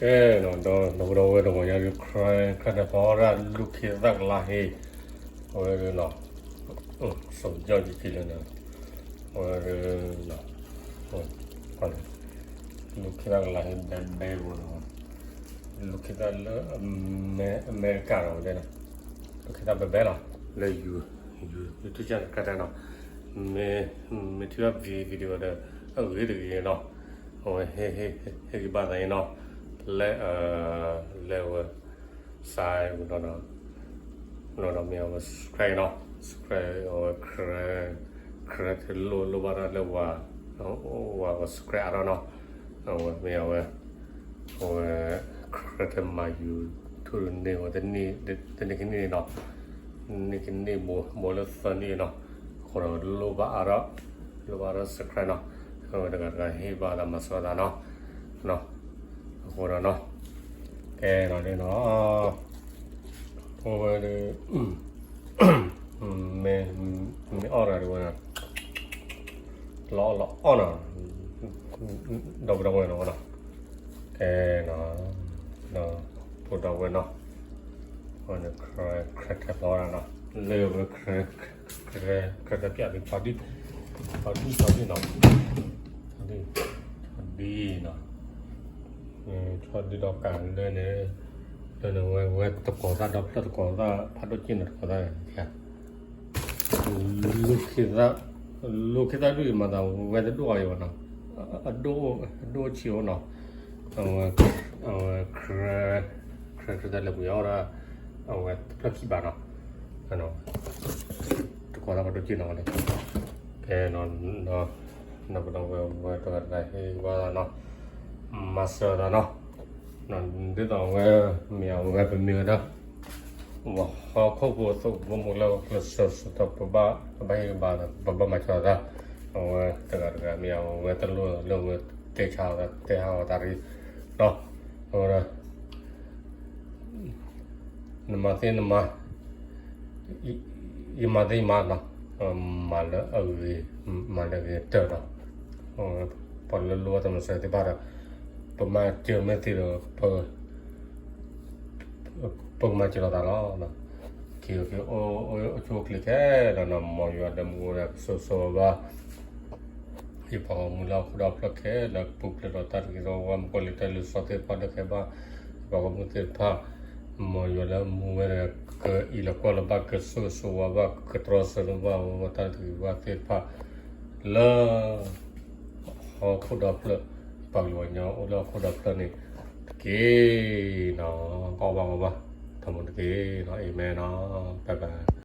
ကဲနီၤ ဒီး ဒီပုၢ်ဒီဝဲၢ်တဂီၤညါဒုး ခရၢ ခရၢထၢၣ်ဖီတၢ်လူၢ်ခ့သၣ်ကလါဟ့ အဝဲဒုးနီၤ စိၤယီၢ်ယက့လၢနီၤ အဝဲဒုးနီၤ လူၢ်ခ့သၣ်ကလါဟ့ဘဲဘဲပူၤနီၤ လူၢ်ခ့သၣ်လၢ အမဲရကၤဒီးဝဲဒၣ်နီၤ လူၢ်ခ့သၣ်ဘဲဘဲလီၤ လၢ YouTube channel ခရၢထၢၣ်နီၤ မ့ၢ်ထံၣ်ဘၣ် video ဒီး အဂ့ၤတဂ့ၤနီၤ အဝဲ ဟ့ၣ်ဂံၢ်ဘါသးအံၤနီၤ လၢ လၢအဝဲ စးပူၤနီၤ နီၤဒီးမ့ၢ်အဝဲ subscribe နီၤ subscribe အဝဲ ခရၢ ခရၢထၢၣ်လိၣ်လိၣ်ဘၣ်တၢ်လၢဝၤ ဝၤ subscribe အါထီၣ်နီၤ အဝဲမ့ၢ်အဝဲ အဝဲ ခရၢထၢၣ်မၤ YouTube န့ၢ်ဝဲ တနံၣ်ခံနံၣ်နီၤ နံၣ်ခံနံၣ်ဘိးလၢသၢနံၣ်နီၤ အဃိဒီးလိၣ်ဘၣ်အါထီၣ် လိၣ်ဘၣ်အါထီၣ် subscribe နီၤ အဝဲတဂၤတဂၤဟ့ၣ်ဘၣ်သးမၤစၢၤသးနီၤ အဃိဒီးနီၤ ကဲနီၤဒ်နီၤ အဝဲဒုး မ့ၢ် မ့ၢ်အီၣ်တဂၤဒုးဝဲ လီၤအီၣ်လီၤအီၣ်နီၤ ဒီပုၢ်ဒီဝဲၢ်နီၤဝဲနီၤ ကဲနီၤ ဒီပုၢ်ဒီဝဲၢ်နီၤ အဝဲန့ၣ် ခရၢထၢၣ်ဖီတၢ်နီၤ လၢဝဲ ခရၢထၢၣ်ပျၢ်ဒုး ဖီဒံၣ် ဖီဒံၣ် ဖီဒံၣ်နီၤ ဖီဒံၣ် ဖီဒံၣ်နီၤ ဖီဒံၣ်ဒီးကးလၢန့ၣ် လၢန့ၣ်ဝဲ ဝဲတကိးသၣ်ဒီဖျၢၣ်တကိးသၣ် ဖးဒိၣ်က့ၢ်နီၤတကိးသၣ် လူၢ်ခ့သၣ် လူၢ်ခ့သၣ်ဒုးမၤသးဝဲတဒိၣ်အံၤဘၣ်နီၤ အဒိၣ် အဒိၣ်ဆံးအိၣ်နီၤ အဝဲ အဝဲ ခရၢ ခရၢ ခရၢထၢၣ်လၢပှဲၤအီၣ်ဒၣ် အဝဲတဖျၢၣ်ခံဘးနီၤ တကိးသၣ်ဖးဒိၣ်က့ၢ်နီၤဝဲန့ၣ် ကဲနီၤ ဒီပုၢ်ဒီဝဲၢ်ဝဲတဂၤတဂၤဟ့ၣ်ဘၣ်သးနီၤ မၤစၢၤသးနီၤ ဒ်သိးအဝဲ မ့ၢ်အဝဲပမ့ၢ်ဝဲဒၣ် ပှၤဟီၣ်ခိၣ်ဖိအသိး ပဘၣ်မူလၢကျဲးစၢးစးထီၣ် ပဘၣ် ပဘၣ်ဟ့ၣ်ဂံၢ်ဘါသး ပဘၣ်မၤစၢၤသး အဝဲတဂၤတဂၤမ့ၢ်အဝဲတလိၣ်လၢဝဲတဲဆါအသး တဲဟးဂီၤသးရံ ဒီး အဝဲဒၣ် နမၤသ့နမၤ ယမၤသ့ယမၤနီၤ မၤလၢအဂ့ၤ မၤလၢအဂ့ၤကတၢၢ်နီၤ ပှၤလၢလိၣ်ဘၣ်တၢ်မၤစၢၤသ့ၣ်တဖၣ်ဒီး ပမၤစၢၤမ့ၢ်သ့ဒီး ပကမၤစၢၤလိာ်သးလီၤ အိၣ်ဆူၣ်အိၣ်ချ့ခဲလၢာ်နီၤ မ်ယွၤဒီးမူဝဲဒၣ်ကစိၤစိၤဘၣ် ယပှၤဂီၢ်မုၢ်လၢဟီၣ်ခိၣ်ဒီဖျၢၣ်ခဲလၢာ် ပူၤဖျဲးဒီးတၢ်တဂ့ၤဒီးဝဲ မုၣ်ကီၤလံၤတဲလံာ်စီဆှံသ့ၣ်တဖၣ်ဒၢးခဲဘၣ် ယပှၤဂီၢ်မုၢ်သ့ၣ်တဖၣ် မ်ယွၤလၢမူဝဲဒၣ် ကအံးလီၤကွၢ်လီၤဘၣ် ကစိၤစိၤဝါဘၣ် ကတြီဆၢလီၤဘၣ်ဝဲတၢ်တဂ့ၤဘၣ်သ့ၣ်တဖၣ် လၢ ဟီၣ်ခိၣ်ဒီဖျၢၣ် ပှၤကလုာ်ကညီအိၣ်လၢဟီၣ်ခိၣ်ဒီဖျၢၣ်န့ၣ် တက့ၢ်နီၤ ကီဘၣ်ကီဘၣ် ထီဘိတက့ၢ်နီၤ အၤမ့ၣ်နီၤ bye bye